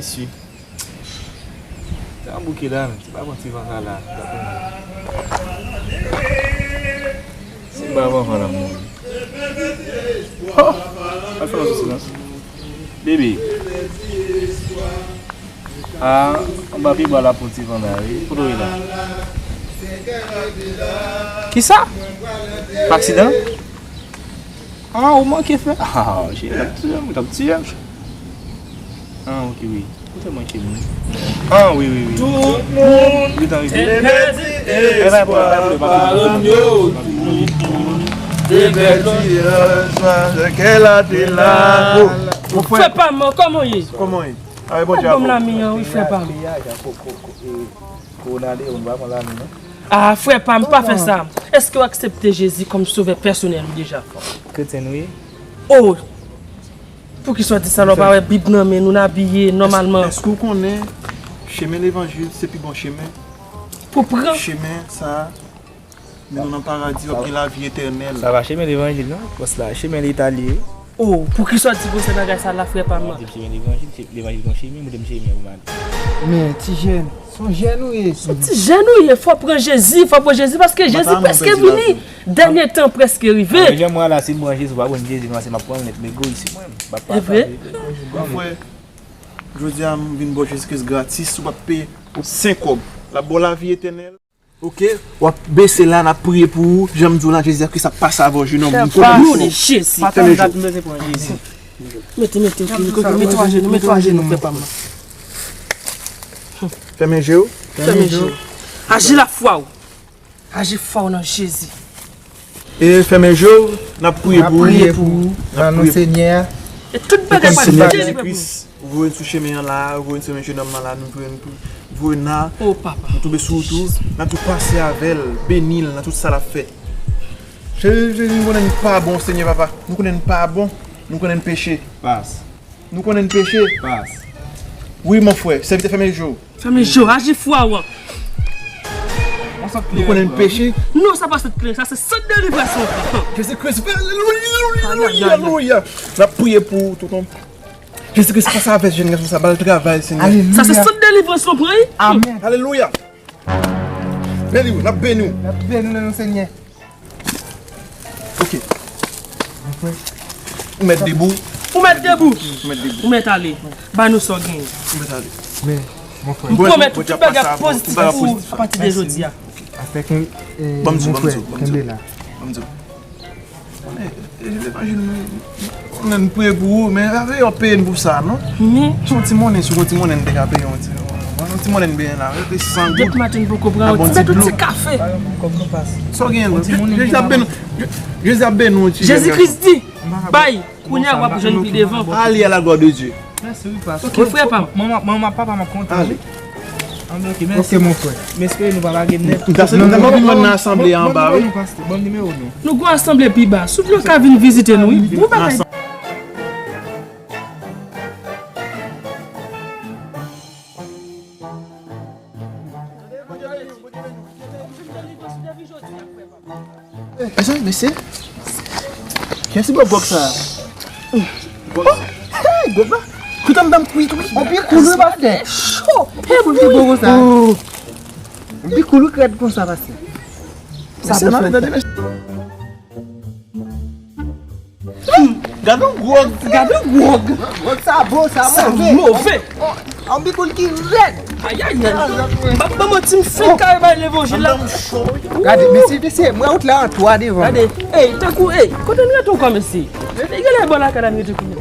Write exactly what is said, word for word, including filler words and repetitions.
Si. Sa bouke la, men. Se pa bon ti van sa la. Se pa bon van la, mon. Oh! Al fè yon ti silans. Bebe. Ah, anba pye bwa la pou ti van la, wi. Kote w ye la? Kisa? Aksidan? Ah, ou manke fè. Ah, cheri, t ap tiye m, t ap tiye m. Ah, ok, wi. Ou te manke m, wi. Ah, wi, wi, wi. Tout moun te pèdi espwa, paran yo, tout moun te pèdi espwa, kè la te la. Frè pa m, kòman w ye? Kòman w ye? Ay, Bondye avè w. Ban m lami an, wi, frè pa m. Peyi a, jan ko-, ko-, ko-, e, kowona de, ou pa pran lami, non? Ah, frè pa m, pa fè sa. Èske w aksepte Jezi kòm sovè pèsonèl ou deja? Kretyen ou ye? Oh! Poukisa w di sa lè w pa wè Bib nan men nou, n abiye nòmalman? Èske w konnen chemen levanjil se pi bon chemen? Pou pran. Chemen sa a mennen w nan paradi, w ap gen lavi etènèl. Sa pa chemen levanjil, non. Pòs la, chemen Leta li ye. Oh, poukisa w di konsa bagay sa la, frè pa m? Mwen di m chemen levanjil, se levanjil gon chemen, mwen di m chemen pou m ale. Men, ti jèn, se yon jèn ou ye. Se yon ti jèn ou ye, fò w pran Jezi, fò w pran Jezi, paske Jezi prèske vini. Dènye tan prèske rive. Ah, men jan mwen la, si m pran Jezi, w pa pran Jezi, non, se m ap pran nèt, m egoyis, se mwen, m ap pataje. E vre? Mon frè, jodi a, m vin ba w Jezi Kris gratis, ou p ap peye senk kòb. L ap ba w lavi etènèl. Ok, w ap bese la, n ap priye pou ou. Jan m di w la, Jezi ap pase avè w, jenòm. M konnen. O non de Jezi. Papa m, gad, m bezwen pran Jezi. Mete, mete, ok, mete w ajenou, mete w ajenou, frè pa m. Fèmen je w. Fèmen je w. Aji lafwa w. Aji fò w nan Jezi. E fèmen je w, n ap priye pou ou. N ap priye pou ou. Nan non Senyè a. E tout bagay pral byen. Jezi Kris. Ou voye n sou chemen an la, ou voye n sou chemen jenòm nan la, nou voye n, voye n la. Oh, papa. Nou tonbe sou wout ou, n ap tou pase avè l, beni l nan tout sa l ap fè. Jezi, Jezi, nou konnen n pa bon, Senyè Papa. Nou konnen n pa bon, nou konnen n peche. Pas. Nou konnen n peche. Pas. Wi, mon frè, sèvitè fèmen je w. Fèmen je w, aji fwa w. Nou konnen n peche. Non, sa pa sant kleren, sa se sant delivrans nou pran. Jezi Kris, alelouya, alelouya, alelouya. N ap priye pou ou, tonton. Jezi Kris, pase avè jèn gason sa, ba l travay, Senyè. Alelouya. Sa se sant delivrans nou pran, wi. Amèn. Alelouya. Beni w, n ap beni w. N ap beni w nan non Senyè. Ok. Ou mèt debou. Ou mèt debou. Ou mèt debou. Ou mèt ale. Ba nou sa w genyen. Ou mèt ale. Men, mon frè. M pwomèt ou tout bagay pozitif pou ou apati de jodi a. Afèk, eh, mon frè, kenbe la. Ban m di w. Konnen, eh, levanjil nou, konnen n priye pou ou, men pa vle yo peye n pou sa, non? Men. Se yon ti monnen, se yon ti monnen n te ka peye yon ti, yon ti monnen n benyen la, rete san goud. Dèt maten n poko pran yon ti bèt, yon ti kafe. Sa w genyen la? Jezi ap beni w, Jezi ap beni w, ti jèn gason. Jezi Kris di, bay. Kounye a w ap jwenn pi devan. Allez à la gloire de Dieu. Mèsi wi, pas. Ok, frè pa m. Manman, manman, papa m ap kontan. Ale. Anben, ok, mèsi. Ok, mon frè. M espere nou pa lage m nèt. M ta, m ta vin wè n nan asanble a anba, wi. Ban m nimewo nou, pastè. Ban m nimewo nou. Nou gon asanble pi ba. Si w vle w ka vin vizite nou, wi. Bon bagay. Mezanmi, mesye. Kiyès ki ba w gwòg sa a? Gwòg. Oh, hey, gwòg la. Koute m, dam, wi, wi. Anpil koulou, pastè. Cho. Anpil koulou, konsa. Oh. Anpil koulou, krèd konsa, pastè. Sa bon, mesye. Hmm, gade yon gwòg. Gade yon gwòg. Gwòg sa bon, sa move. Sa move. Oh, oh, yon bikoul ki rèd. Ayayay. Ban, ban mwen ti m fenk kare bay levanjil la. Gade, mesye, mesye, mwen out la an twa devan. Gade, ey, tankou, ey, kote n rete ankò, mesye? Gade bò lakay la n rete kounye a.